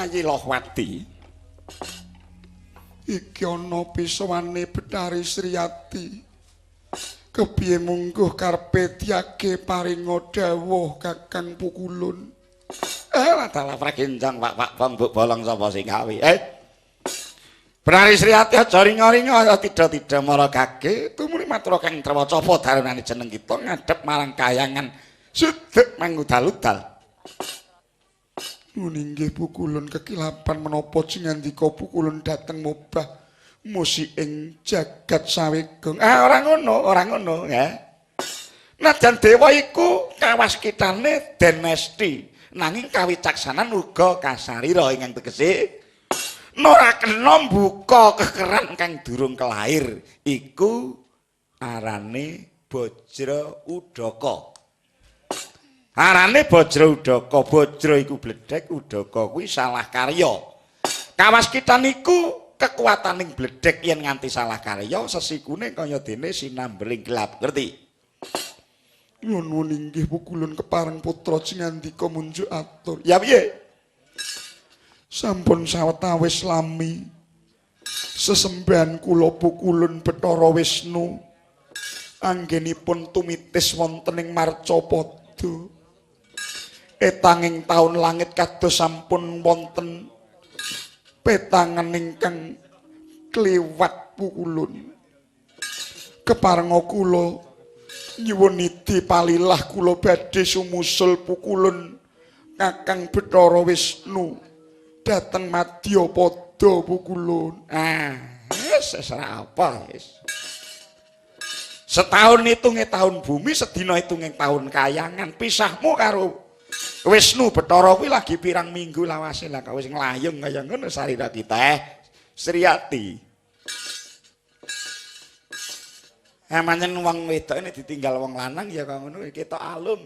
Yayi Lohwati? Iki ana pisawane Betari Sriyati. Kepiye mungguh karepe diake paringa dawuh Kakang Pukulun? Dalah pragenjang Pak Bang Buk Bolong sapa sing gawe? Betari Sriyati aja ringa-ringa ya tidak-tidak mara gage tumuli matur kang trewaca apa daranane jeneng kita ngadhep marang kayangan sudek mangudal-udal. Nun inggih Pukulun kekilapan menapa jingandika Pukulun dhateng mobah musik ing jagat sawegong. Ah ora ngono, ora ngono ya. Najan dewa iku kawaskitane den mesti, nanging kawicaksanan uga kasarira ingkang tegese ora kena mbuka kekeran kang durung kelair iku arane Bajra Udaka. Arane Bajra Udaka, Bajra iku bledhek, Udaka kuwi salah karya. Kawaskitan iku kekuataning bledhek yen nganti salah karya sesikune kaya dene sinambeling gelap, ngerti? Nuwun inggih Pukulun kepareng putra jingandika munjuk atur. Ya piye? Sampun sawetawis lami sesembahan kula Pukulun Bathara Wisnu anggenipun tumitis wonten ing Marcapada. Etanging taun langit kados sampun wonten petangan ingkang kliwat Pukulun. Keparenga kula nyuwun niti palilah kula badhe sumusul Pukulun Kakang Bathara Wisnu dhateng Madyapada Pukulun. Ah, wis ora apa wis. Setahun hitunge tahun bumi, sedina hitunge tahun kayangan. Pisahmu karo Wisnu Bathara kuwi lagi pirang minggu lawase lah kok wis nglayung kaya ngono sarira kita Sriyati. Pancen wong wedok ini ditinggal wong lanang ya kaya ngono ketok alum.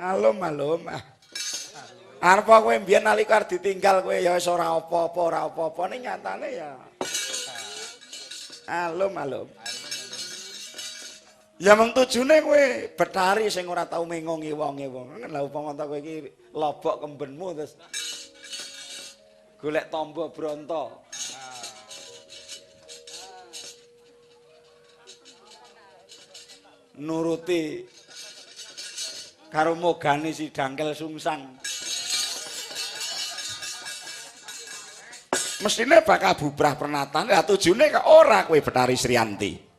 Alum-alum. Arep kowe mbiyen nalika arep ditinggal kowe ya wis ora apa-apa, ora apa-apa ning nyatane ya alum-alum. Ya mung tujune kowe Betari sing ora tau mengo ngiwa-ngiwa. Lah upama ta kowe iki lobok kembenmu terus golek tombo bronto. Nuruti karo mogane si dangkel sungsang. Mestine bakal bubrah pernatane. Lah tujune kok ora kowe Betari Sriyanti.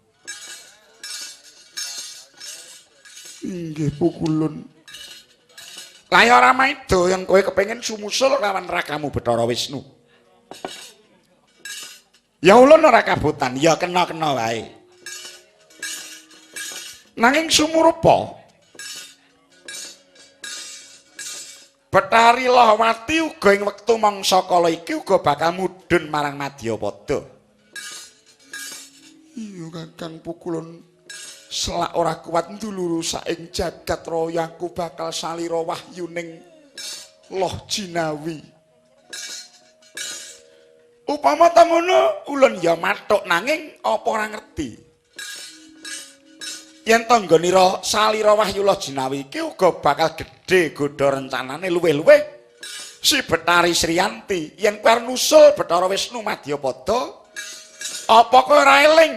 Inggih Pukulun. Lah ya ora maida yang kowe kepengin sumusul lawan rakamu Bathara Wisnu. Ya ulun ora kabutan, ya kena-kena wae. Nanging sumurupa Betari Lohwati uga ing wektu mangsa kala iki uga bakal mudhun marang Madyapada. Iya Kakang Pukulun, selak ora kuat nduluru saing jagat raya aku bakal salira wahyuning Loh Jinawi. Upama ta ngono ulun ya mathuk nanging apa ora ngerti. Yen tangganira salira wahyu Loh Jinawi iki uga bakal gedhe godha rencanane luwih-luwih si Betari Sriyanti yen kowe arep nusul Bathara Wisnu Madyapada apa kowe ora eling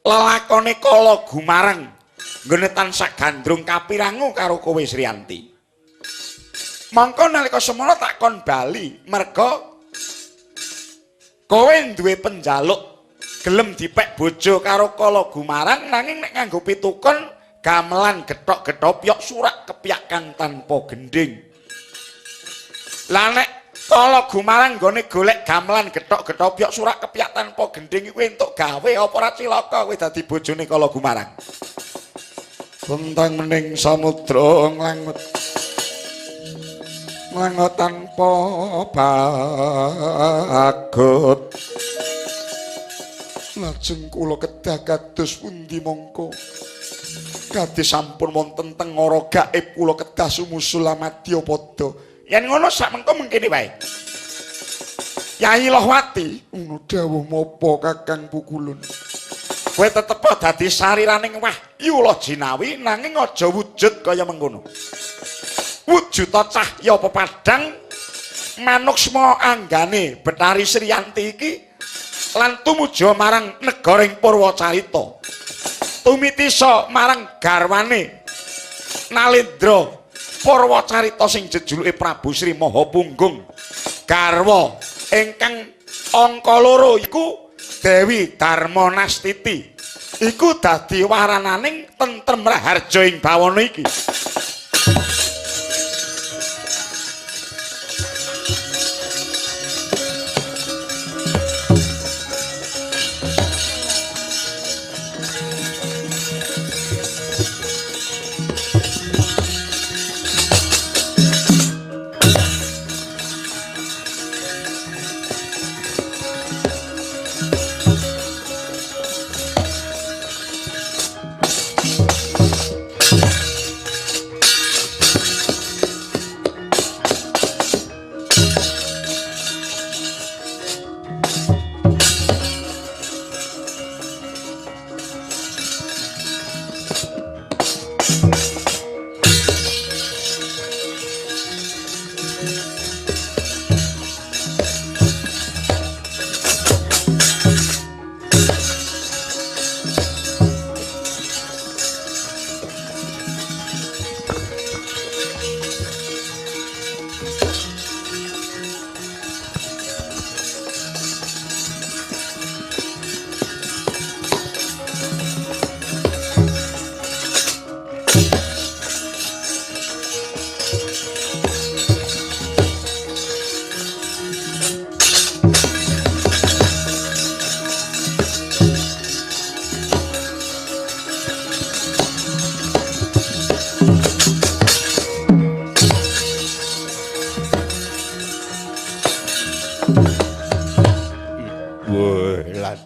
lelakone Kala Gumareng nggone tansah gandrung kapirangu karo kowe Sriyanti. Mangko nalika semono tak kon bali merga kowe duwe penjaluk gelem dipek bojo karo Kala Gumarang nanging nek nganggo pitukon gamelan gethok-gethopyok surak kepyak kang tanpa gendhing. Lah nek Kala Gumarang nggone golek gamelan gethok-gethopyok surak kepyak tanpa gendhing iku entuk gawe apa ora cilaka kowe dadi bojone Kala Gumarang. Bentang mening samudra nglangut nglangut tanpa bagut. Lajeng kula kedah kados pundi mongko? Kadhe sampun wonten tengara gaib kula kedah sumusul Madyapada. Yen ngono sak mengko mengkene wae. Yayi Lohwati, ngono dawuh mopo Kakang Pukulun? Kowe tetep dadi sariraning wahyu Loh Jinawi nanging aja wujud kaya mengkono. Wujuda cahya pepadhang manuksma anggane Betari Sriyanti iki lan tumuju marang negaring Purwacarita. Tumitisa marang garwane Nalendra Purwacarita sing jejuluke Prabu Sri Maha Punggung. Garwa ingkang angka loro iku Dewi Darmanastiti. Iku dadi warananing tentrem raharja ing bawana iki.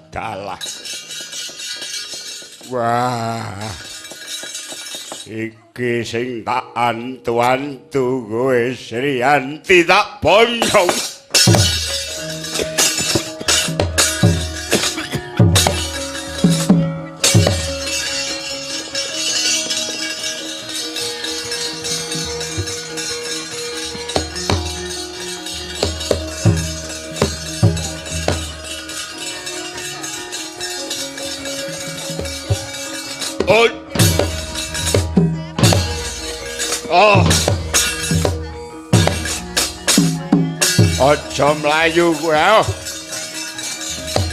Dalah. Wah. Iki sing tak antu-antu kowe Sriyanti tak bonyong. Oh. Aja mlayu kowe.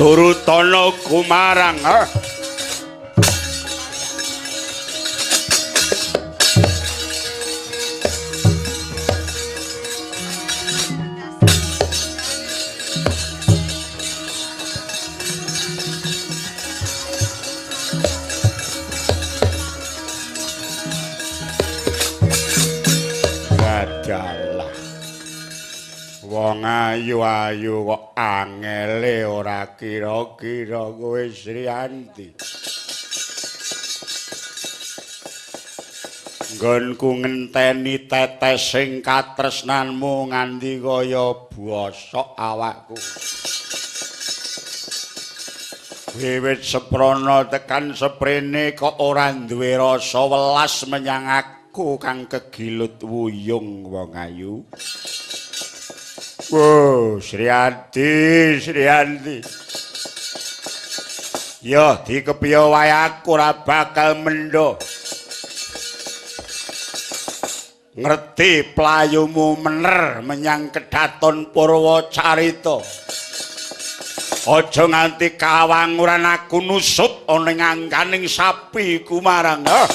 Turutana kumarang, ha. Dalah. Wong ayu-ayu kok angele ora kira-kira kowe Sriyanti. Nggonku ngenteni tetes sing katresnanmu nganti kaya bosok awakku. Wiwit seprana tekan seprene kok ora duwe rasa welas menyang aku kang kegilut wuyung wong ayu. Wo, Sriyanti, Sriyanti. Yo dikepiye wae aku ora bakal mendho. Ngerti playumu mener menyang kedaton Purwacarita. Aja nganti kawanguran aku nusup ana ing angganing sapi kumarang. Ah.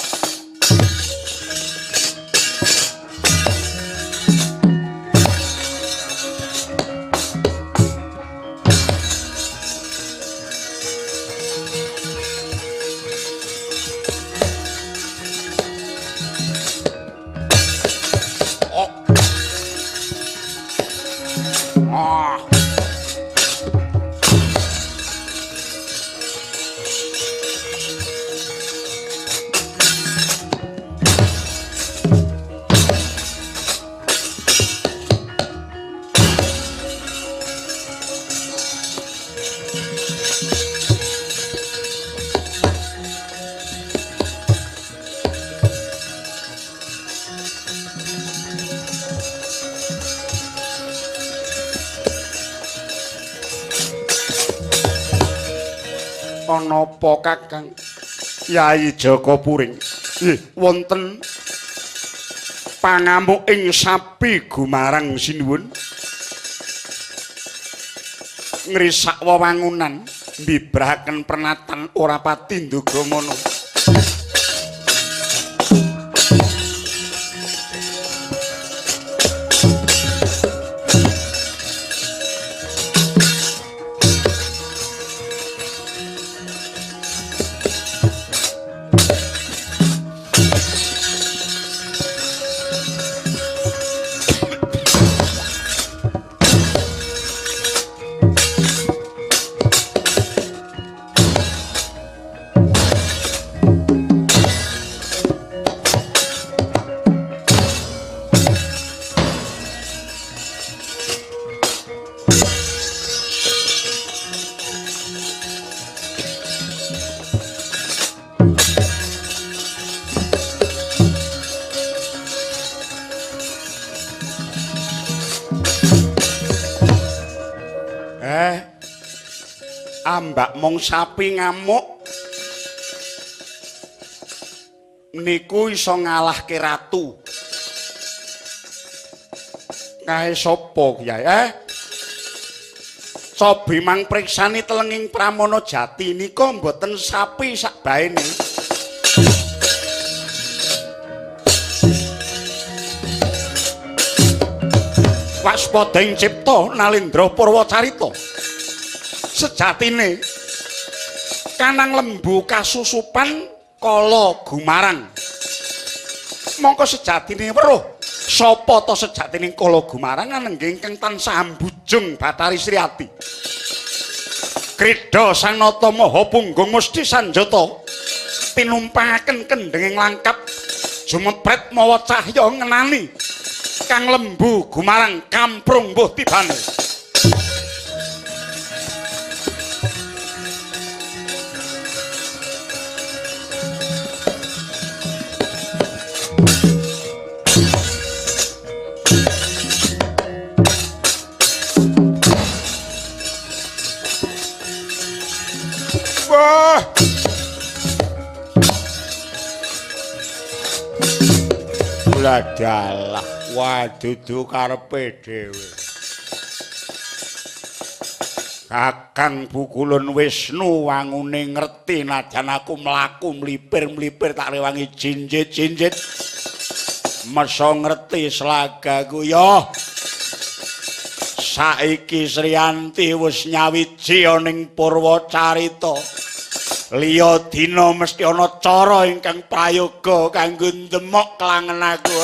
Ana apa Kakang? Yai Jaka Puring. Nggih, wonten pangamuk ing sapi gumarang sinuwun. Ngrisak wewangunan, mbibrahaken pernatan ora pati ndugamana. Ambak mung sapi ngamuk niku iso ngalahke ratu. Kae sapa Kyai? Cobi mang priksani telenging Pramana Jati nika mboten sapi sak baene. Waspada ing cipta Nalendra Purwacarita. Sejatine kanang lembu kasusupan kala gumarang. Mongko sejatine weruh sapa ta sejatine kala gumarang anenggih ingkang tansah ambujung Bathari Sriati. Krida Sang Nata Maha Punggung Musti Sanjata tinumpangaken kendhenging langkap jumepret mawa cahya ngenani kang lembu gumarang kamprung mbuh tibane. Wah. Ladalah, wadudu karepe dhewe. Kakang Pukulun Wisnu wangune ngerti najan aku mlaku mlipir-mlipir tak rewangi jinjit-jinjit. Meso ngerti slagaku ya. Saiki Srianti wis nyawiji ning Purwacarita. Liya dina mesti ana cara ingkang prayoga kanggo ndemok kelangen aku.